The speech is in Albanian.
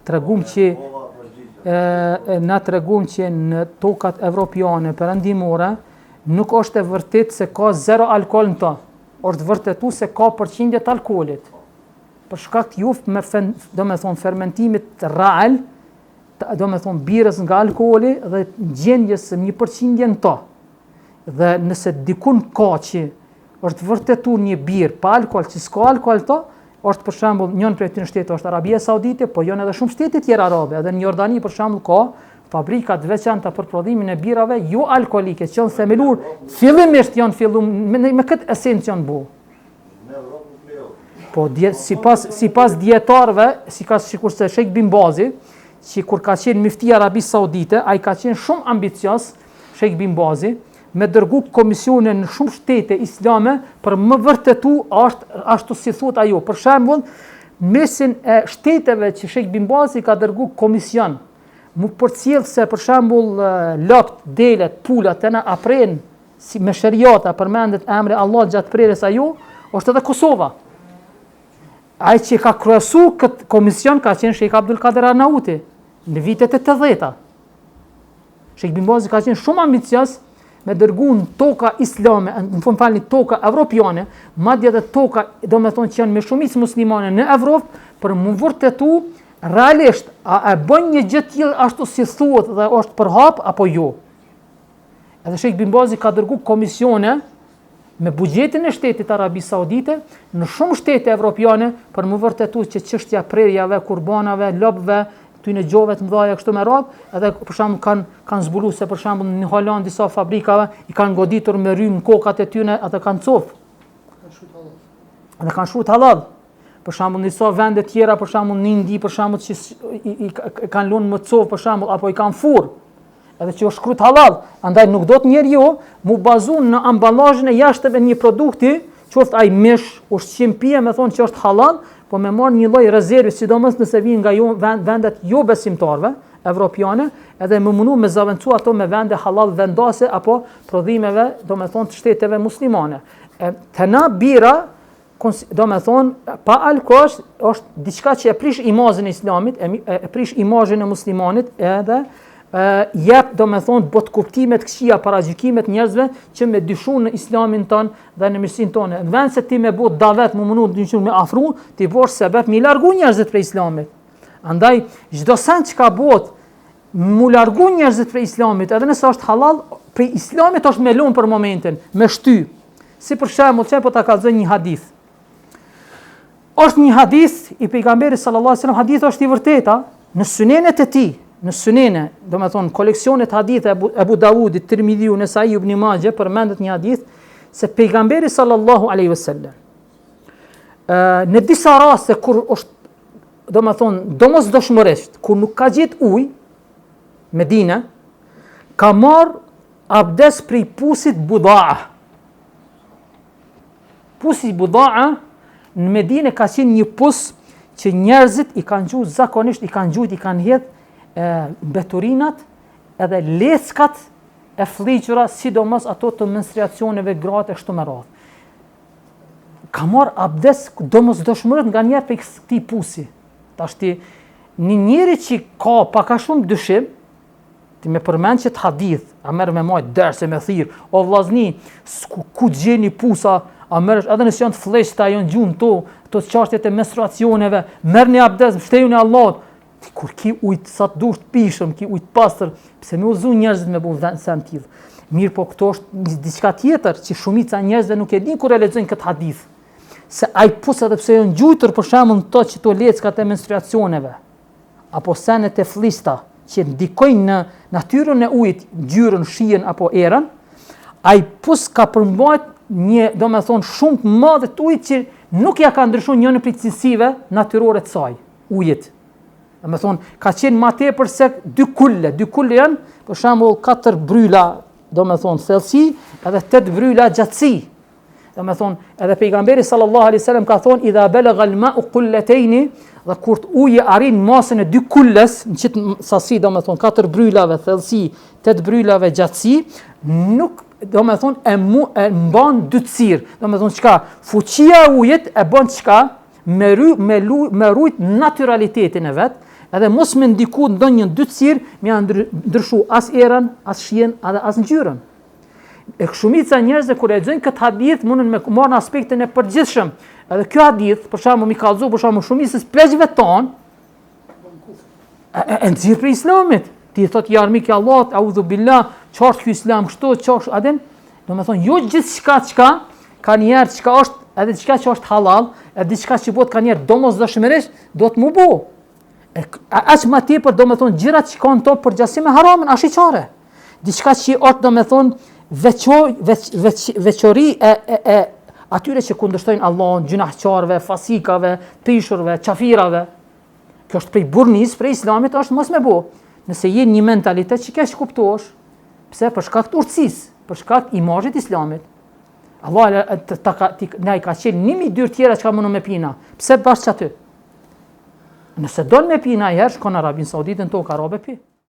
Tregum që e, e na tregum që në tokat evropiane perëndimore nuk është e vërtetë se ka zero alkool në to. Është vërtetu se ka përqindje të alkoolit. Për shkak të juf me fen, do me thonë fermentimit real, do me thonë birës nga alkooli dhe gjendjes së një përqindje në to. Dhe nëse dikun ka që është vërtetu një birë pa alkool, që s'ka alkool to, është për shembull njën prej atyre shteteve është Arabia Saudite, po janë edhe shumë shtete tjera arabe, edhe në Jordani për shembull ka fabrika të veçanta për prodhimin e birave jo alkoolike që janë themeluar fillimisht janë fillu me, me këtë esencë janë bo. Po dje, sipas sipas dijetarëve, si ka sikurse Sheikh Bin Bazi, që kur ka qenë myfti i Arabisë Saudite, ai ka qenë shumë ambicioz, Sheikh Bin Bazi, me dërgu komisione në shumë shtete islame për me vërtetu a është ashtu si thot ajo. Për shembull, mesin e shteteve që Sheikh Bin Bazi ka dërgu komision, mu përcjell se për shembull lopt, delet, pulat tëna a pren si me sheriat a përmendet emri Allah gjatë prerjes a jo, është edhe Kosova. Ai që ka kryesu këtë komision ka qenë Sheikh Abdul Kader Arnauti në vitet e 80-ta. Sheikh Bin Bazi ka qenë shumë ambicioz me dërgu në toka islame, në fund falni toka evropiane, madje edhe toka, do me thonë që janë me shumicë muslimane në Evropë, për mu vërtetu realisht, a e bën një gjë tillë ashtu si thuhet dhe është përhap, apo jo. Edhe Sheikh Bin Bazi ka dërgu komisione me buxhetin e shtetit të Arabisë Saudite në shumë shtete evropiane për mu vërtetu që çështja prerjave, kurbanave, lopëve, këtyne gjove të mëdha kështu me radhë, edhe për shembull kanë kanë zbulu se për shembull në Holandë disa fabrikave i kanë goditur me rrymë kokat e tyre, ato kanë copë. Dhe kanë shkruar halal. Për shembull në disa vende tjera, për shembull në Indi, për shembull që i, i, i, kanë lënë më copë për shembull apo i kanë furr edhe që është shkrut halal, andaj nuk do të njeriu mu bazu në ambalazhin e jashtëm e një produkti, qoftë ai mish, ushqim pije, me thonë që është halal, po me marrë një lloj rezerve, sidomos nëse vijnë nga jo, vendet jo besimtarëve, evropiane, edhe me mundu me zavendësu ato me vende halal vendase apo prodhimeve, do me thonë, të shteteve muslimane. E, te na bira, do me thonë, pa alkool është diçka që e prish imazhin e islamit, e, e prish imazhin e muslimanit, edhe e, jep, do me thonë, botëkuptimet këqija, paragjykimet njerëzve që me dyshu në islamin tonë dhe në mirësinë tonë. Në vend se ti me bo davet, me mundu të me afru, ti bohesh sebep me i largu njerëzit prej islamit. Andaj, çdo sen që ka bohet, mu largu njerëzit prej islamit, edhe nëse është halal, prej islamit është me lonë për momentin, me shty. Si për shembull, që po ta kallzoj një hadith. Është një hadith i pejgamberit sallallahu alajhi wasallam, hadith është i vërteta, në sunenet e tij, në sunene, do me thonë koleksionet hadithe Ebu, Ebu Davudit, Tirmidhiu, Nesaiu, Ibn Maxhe, përmendet një hadith se pejgamberi sallallahu alaihi wasallam në disa raste kur është do me thonë domosdoshmërisht kur nuk ka gjetë ujë Medine ka marr Abdes prej pusit Budaa. Pusi Budaa në Medine ka qenë një pus që njerëzit i kanë gju zakonisht i kanë gjujt i kanë hedh e, mbeturinat edhe leckat e flliqura sidomos ato të menstruacioneve gratë e kështu me radhë. Ka marr abdes domosdoshmërisht nganjëherë prej këtij pusi. Tashti një njeri që ka pak a shumë dyshim, Ti me përmend qët hadith, a merr me majt ders e me thirr, o vllazni, ku, ku gjeni pusa, a merr edhe nëse janë të flliqta, janë gju n'to, to çështjet e menstruacioneve, merrni abdes, mbështejuni Allahut. Ti kur ki ujë sa të dush të pijshëm, ki ujë të pastër, pse me udhëzu njerëzit me bu sen të tillë? Mirë po këto është diçka tjetër që shumica e njerëzve nuk e din kur e lexojnë këtë hadith. Se ai pus edhe pse janë gjujtur për shembull në to qëto leckat e menstruacioneve, apo senet e flliqta që ndikojnë në natyrën e ujit, ngjyrën, shijen apo erën, ai pus ka përmbajt një, do me thonë, shumë të madhe të ujit që nuk ja ka ndryshu njënën prej cilësive natyrore të saj, ujit. Do me thonë, ka qenë ma tepër se dy kulle, dy kulle janë, për shembull, katër bryla, do me thonë, thellësi, edhe tetë bryla gjatësi. Do me thonë, edhe pejgamberi sallallahu alaihi sallam ka thonë, idha belagha al ma'u kulletejni, dhe kur të uji arrin masën e dy kulles, në qitë sasi, do me thonë, katër brylave thellësi, tetë brylave gjatësi, nuk, do me thonë, e, mu, e mban dytësirë. Do me thonë, çka, fuqia e ujit e bën çka, me, ry, me, lu, me rujt naturalitetin e vet, Edhe mos me ndiku ndonjë ndytësirë, me ja ndryshu as erën, as shijen, edhe as ngjyrën. E shumica e njerëzve kur e lexojnë këtë hadith mundën me marrë në aspektin e përgjithshëm. Edhe kjo hadith, për shembull, mi kallzu për shembull shumicës pleqve tonë, e, e, e nxjerr prej islamit. Ti thot je armik i Allahut, audhu billah, çfarë ky islam kështu, çfarë, a din? Domethonë, jo gjithçka çka ka njerë çka është, edhe diçka që është halal, edhe diçka që bëhet ka njerë domosdoshmërisht, do të mu bo. E, aq më tepër domethonë gjërat që kanë to përgjasim me haramin, ashiqare. Diçka që është domethonë veço, veç, veç, veçori e, e, e atyre që kundërshtojnë Allahun, gjynahqarëve, fasikave, prishurve, qafirave. Kjo është prej burrnisë, prej islamit është mos me bo. Nëse je një mentalitet që keq kuptohesh, pse për shkak të urtësisë, për shkak të imazhit islamit. Allah të, ta ka, ti, na i ka çel një mijë dyer tjera çka mundum me pi na. Pse bash qaty? Nëse don me pi najherë, shkon në Arabinë Saudite në tokë arabe pi.